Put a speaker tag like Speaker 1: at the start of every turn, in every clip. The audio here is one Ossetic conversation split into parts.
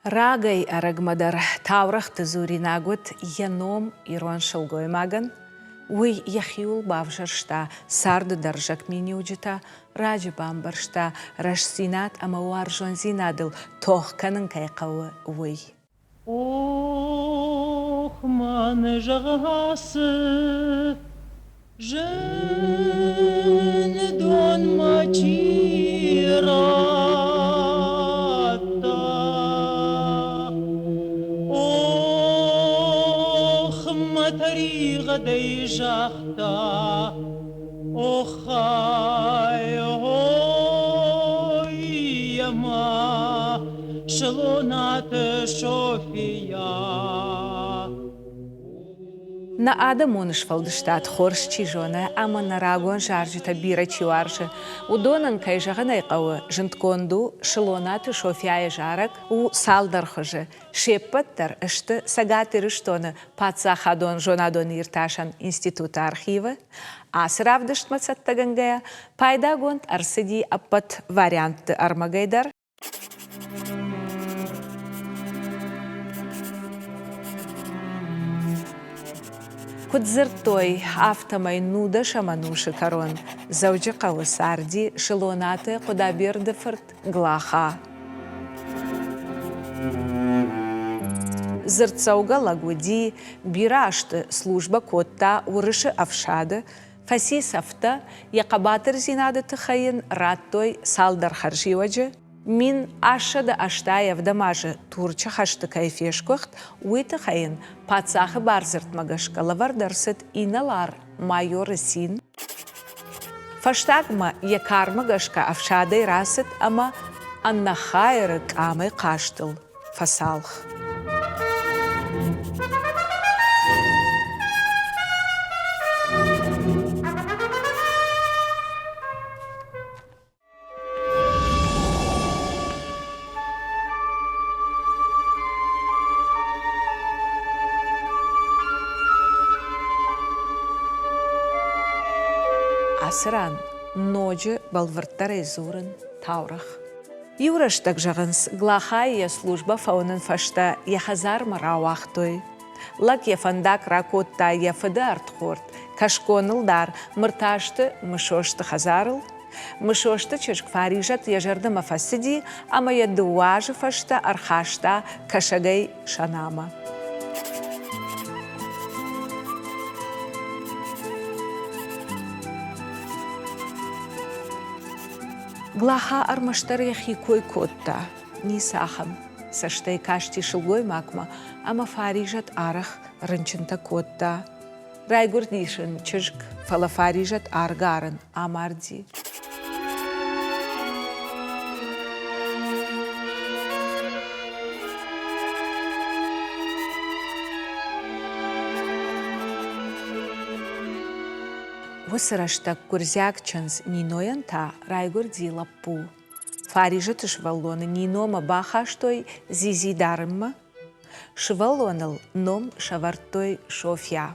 Speaker 1: Рагӕй-ӕрӕгмӕ дӕр таурӕгъты дзуринаг уыд йӕ ном ирон сылгоймагӕн. Уый йӕхиуыл бавзӕрста царды дӕрзӕг миниуджытӕ, раджы бамбӕрста, рӕстдзинад ӕмӕ уарзондзинадыл тох кӕнын кӕй хъӕуы, уый.
Speaker 2: Ох, мӕн зӕгъы Зындонмӕ чи радта, Ох, мӕ тӕригъӕдӕй загъта, Оххай, ой, ӕмӕ Слонаты София.
Speaker 1: Нӕ адӕмон сфӕлдыстад хорз чи зоны ӕмӕ нӕ рагон зарджытӕ бирӕ чи уарзы, уыдонӕн, кӕй зӕгъын ӕй хъӕуы, зындгонд у Сылонаты Софьяйы зарӕг у цалдӕр хуызы. Се ппӕт дӕр сты Цӕгат Ирыстоны паддзахадон зонадон-иртасӕн институты архивы. Ацы равдыстмӕ цӕттӕгӕнгӕйӕ пайдагонд ӕрцыди ӕппӕт вариантты ӕрмӕгӕй дӕр. Куыд дзырдтой, афтӕмӕй нудӕсӕм ӕнусы кӕрон Дзӕуджыхъӕуы царди Сылонаты Хъуыдӕберды фырт Глаха. Дзырддзӕугӕ лӕг уыди, бирӕ азты службӕ кодта Уырысы ӕфсады, фӕци цӕфтӕ, йӕ хъӕбатырдзинады тыххӕй йын радтой цалдӕр хӕрзиуӕджы. 1887 азы Турчы хӕсты кӕй фесгуыхт, уый тыххӕй йын паддзахы бардзырдмӕ гӕсгӕ лӕвӕрд ӕрцыд инӕлар-майоры цин. Фӕстагмӕ йӕ кармӕ гӕсгӕ ӕфсадӕй рацыд ӕмӕ ӕнӕхайыры къамӕй хъазтыл фӕцалх. Ацы ран ноджы бӕлвырддӕрӕй дзурын таурӕгъ. Иу рӕстӕг, зӕгъынц, Глахайы йӕ службӕ фӕуынын фӕстӕ йӕ хӕдзармӕ рауагътой. Лӕг йӕ фӕндаг ракодта йӕ фыды ӕрдхорд, кӕсгоныл дӕр Мыртазты Мысосты хӕдзарыл. Мысосты чызг Фаризӕт йӕ зӕрдӕмӕ фӕцыди ӕмӕ йӕ дыууӕ азы фӕстӕ ӕрхаста Кӕсӕгӕй Сӕнамӕ. Глаха ӕрмӕстдӕр йӕхи кой кодта, ницахӕм цӕстӕй касти сылгоймагмӕ ӕмӕ Фаризӕт арӕх рынчынтӕ кодта. Райгуырдис ын чызг, фӕлӕ Фаризӕт аргарын амарди. Уыцы рӕстӕг гуырдзиаг чындз Нинойӕн та райгуырди лӕппу. Фаризӕты сывӕллоны Ниномӕ бахастой дзидзи дарынмӕ. Сывӕллоныл ном сӕвӕрдтой Софья.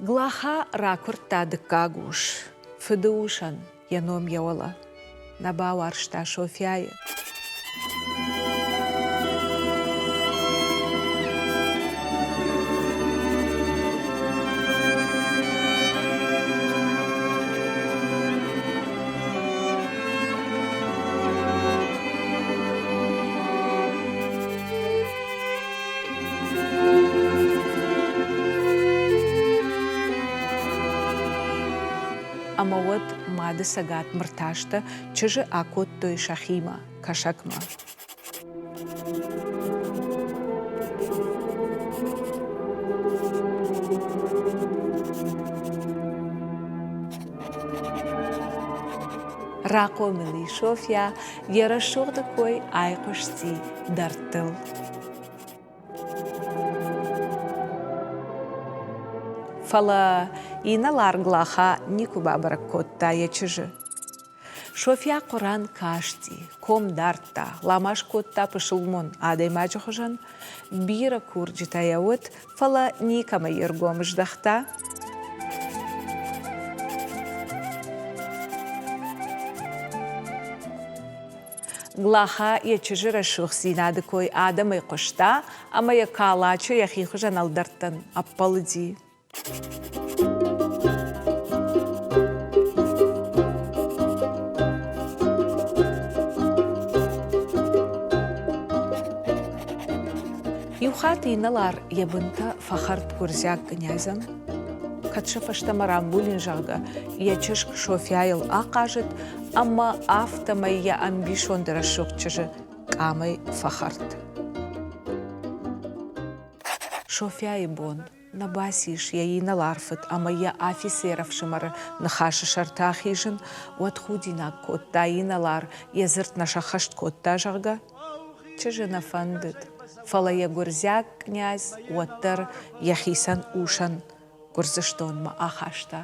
Speaker 1: Глаха ракуырдта дыккаг ус, фыдыусӕн йӕ ном йӕ уӕлӕ. Нӕ бауарзта Софьяйы. Ӕмӕ уӕд мады цӕгат Мыртазтӕ чызджы акодтой сӕхимӕ, Кӕсӕгмӕ. Рахъомыл и Софья, йӕ рӕсугъды кой айхъуысти дӕрдтыл. Фӕлӕ инӕлар Глаха никуы бабӕрӕг кодта йӕ чызджы. Софья Хъуыран касти, ком дардта, ламаз кодта пысылмон адӕймаджы хуызӕн. Бирӕ курджытӕ йӕ уыд, фӕлӕ никӕмӕ йе ргом здӕхта. Глаха йӕ чызджы рӕсугъддзинады кой адӕмӕй хъуыста ӕмӕ йӕ Калачы йӕхи хуызӕн ӕлдӕрттӕн ӕппӕлыди. Иухатт инӕлар йӕ бынтӕ фӕхӕрд гуырдзиаг кънязӕн, кӕд сӕ фӕстӕмӕ рамбулин, зӕгъгӕ, йӕ чызг Софьяйыл ахъазыд ӕмӕ афтӕмӕй йӕ ӕмбисонды рӕсугъд чызджы къамӕй фӕхӕрд. Софьяйы бон нӕ бацис йӕ инӕлар фыд ӕмӕ йӕ афицер ӕфсымӕры ныхасы сӕрты ахизын, уӕд худинаг кодта инӕлар, йӕ дзырд нӕ сӕххӕст кодта, зӕгъгӕ. Чызджы нӕ фӕндыд, фӕлӕ йӕ гуырдзиаг кънязь уӕддӕр йӕхицӕн усӕн Гуырдзыстонмӕ ахаста.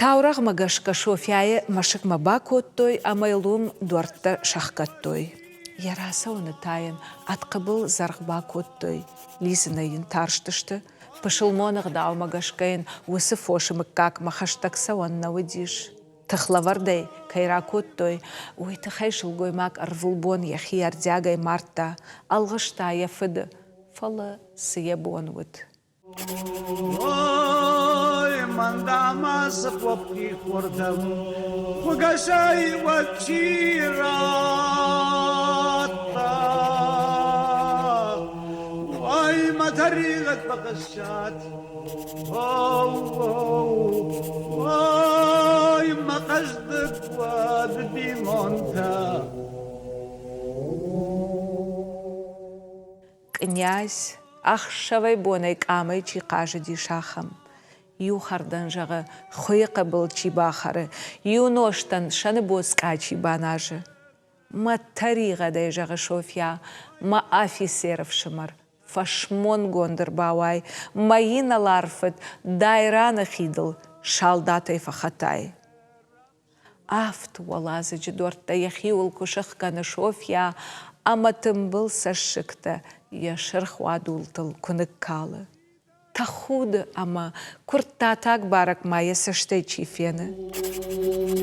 Speaker 1: Таурӕгъмӕ гӕсгӕ Софяйы мӕсыгмӕ бакодтой ӕмӕ йыл уым дуӕрттӕ сӕхгӕдтой. Йӕ рацӕуӕны та йын ӕдхъыбыл дзӕргъ бакодтой, лидзынӕй йын тарстысты. Пысылмоны ӕгъдаумӕ гӕсгӕ йын уыцы фосы мыггагмӕ хӕстӕг цӕуӕн нӕ уыдис. Тыхлӕвӕрдӕй кӕй ракодтой, уый тыххӕй сылгоймаг ӕрвылбон йӕхи ӕрдиагӕй мардта, ӕлгъыста йӕ фыды, фӕлӕ цы йӕ бон уыд.
Speaker 3: Ой, мандама цы хъоппи хурдӕм, хуыгӕсӕй уӕд чи радта? Ой, мӕ тӕригъӕд бахӕссат, оу, оу, ой, мӕ хъӕздыг уӕд бинонтӕ.
Speaker 1: Кънязь, ӕхсӕвӕй-бонӕй къамӕй чи хъазыдис, ахӕм. Иу хӕрдӕн, зӕгъы, хуыйы хъыбыл чи бахӕры, иу нозтӕн сӕны боцкъа чи баназы. Мӕ тӕригъӕдӕй, зӕгъы Софья, мӕ афицеры фсымӕр, фӕсмонгонд ӕрбауай, мӕ инӕлар фыд Дайраны хидыл салдатӕй фӕхӕтай. Авд уӕладзыджы дуӕрттӕ йӕхиуыл куы сӕхгӕны Софья ӕмӕ тымбыл цӕссыгтӕ йӕ сырх уадултыл куы ныккалы. Тӕхуды ӕмӕ куырттатаг барӕг ма йӕ цӕстӕй чи фены.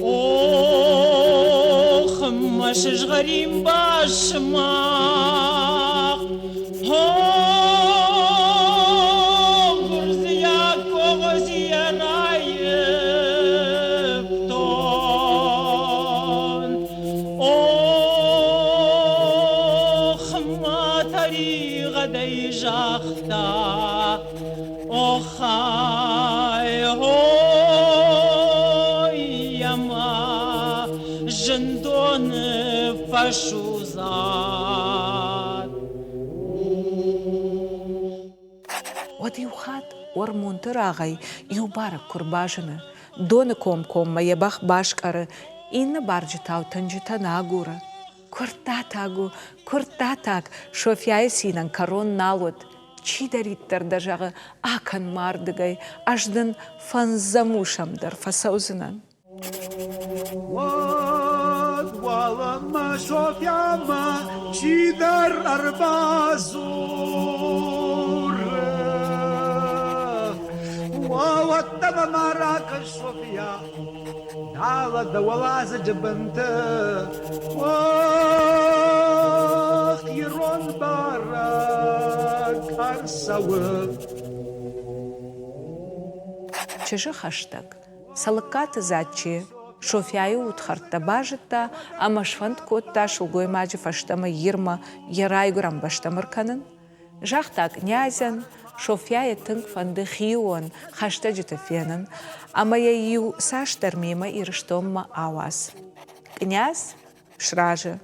Speaker 2: Ох, мӕ сызгъӕрин басмахъ, гуырдзиаг къогъодзийӕ раивтон. Ох, мӕ тӕригъӕдӕй загъта, охай, ой, ӕмӕ зындоны фӕсудзат.
Speaker 1: Уӕд иу хатт Ормонты рагъӕй иу барӕг куы рбазыны, доны комкоммӕ йӕ бӕх баскъӕры, иннӕ барджытау тӕнджытӕ нӕ агуры. Куырттатаг у, куырттатаг, Софьяйы цинӕн кӕрон нал уыд. Чидӕриддӕр дӕ зӕгъы, акӕн мӕ ардыгӕй, ӕз дын фӕндзӕм усӕм дӕр фӕцӕудзынӕн.
Speaker 3: Уӕд уалынмӕ Софьямӕ чидӕр ӕрбадзуры. Уӕддӕмӕ ма ракӕс, Софья, дӕлӕ дӕ уӕладзыджы бынты. Ох, ирон барӕг ӕрцӕуы.
Speaker 1: Чызджы хӕстӕг Цӕлыккаты Дзачче Софяйы удхӕрттӕ базыдта ӕмӕ сфӕнд кодта сылгоймаджы фӕстӕмӕ Ирмӕ йӕ райгуырӕн бӕстӕм ӕркӕнын. Загъта кънязӕн, Софяйы тынг фӕнды хион хӕстӕджыты фенын ӕмӕ йӕ иу цасдӕр мемӕ Ирыстонмӕ ауадз. Къняз сразы.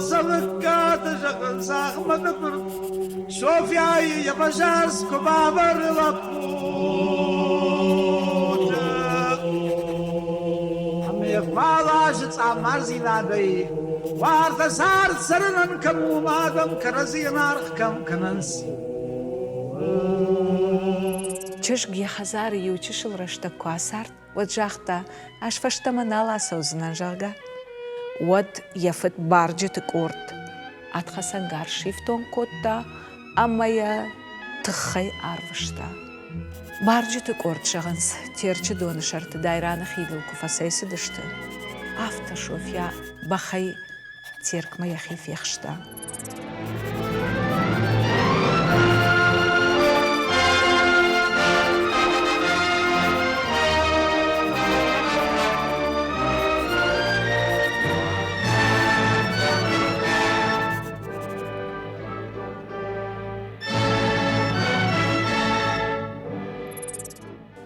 Speaker 3: Цӕлыккаты зӕгъынц Ахмӕты фырт, Софьяйы йӕ базарс куы бавӕры лӕппуты. Ӕмӕ йӕ фӕлазы цъаммардзинадӕй. Уартӕ цард цӕрынӕн кӕм у, адӕм кӕрӕдзийӕн аргъ кӕм кӕнынц.
Speaker 1: Чызг йӕ хӕдзары иу чысыл рӕстӕг куы ацард, уӕд загъта, ӕз фӕстӕмӕ нал ацӕудзынӕн, зӕгъгӕ. Уӕд йӕ фыд барджыты къорд ӕдхӕцӕнгарз сифтонг кодта ӕмӕ йӕ тыххӕй арвыста. Барджыты къорд зӕгъынц, Терчы доны сӕрты Дайраны хидыл куы фӕцӕйцыдысты, афтӕ Софья бӕхӕй Теркмӕ йӕхи фехста.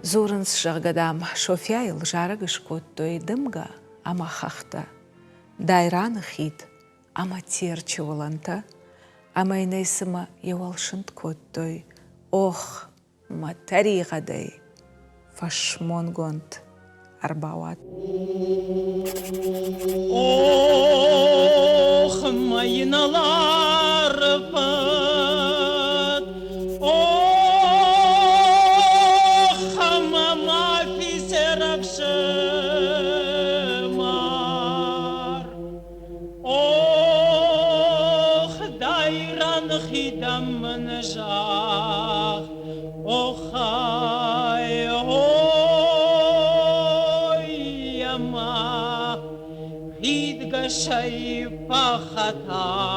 Speaker 1: Дзурынц, зӕгъгӕ, дам, Софьяйыл зарӕг скодтой дымгӕ ӕмӕ хӕхтӕ, Дайраны хид ӕмӕ Терчы уылӕнтӕ, ӕмӕ йын ӕй цыма йӕ уӕлсынт кодтой. Ох, мӕ тӕригъӕдӕй фӕсмонгонд ӕрбауад.
Speaker 2: Ох, мӕ инӕлары фыд, ох, ӕмӕ мӕ афицер ӕфсымӕр, Ох, Дайран хидӕн мын зӕгъ, охай, ой, ӕмӕ хидгӕсӕй фӕхӕтат.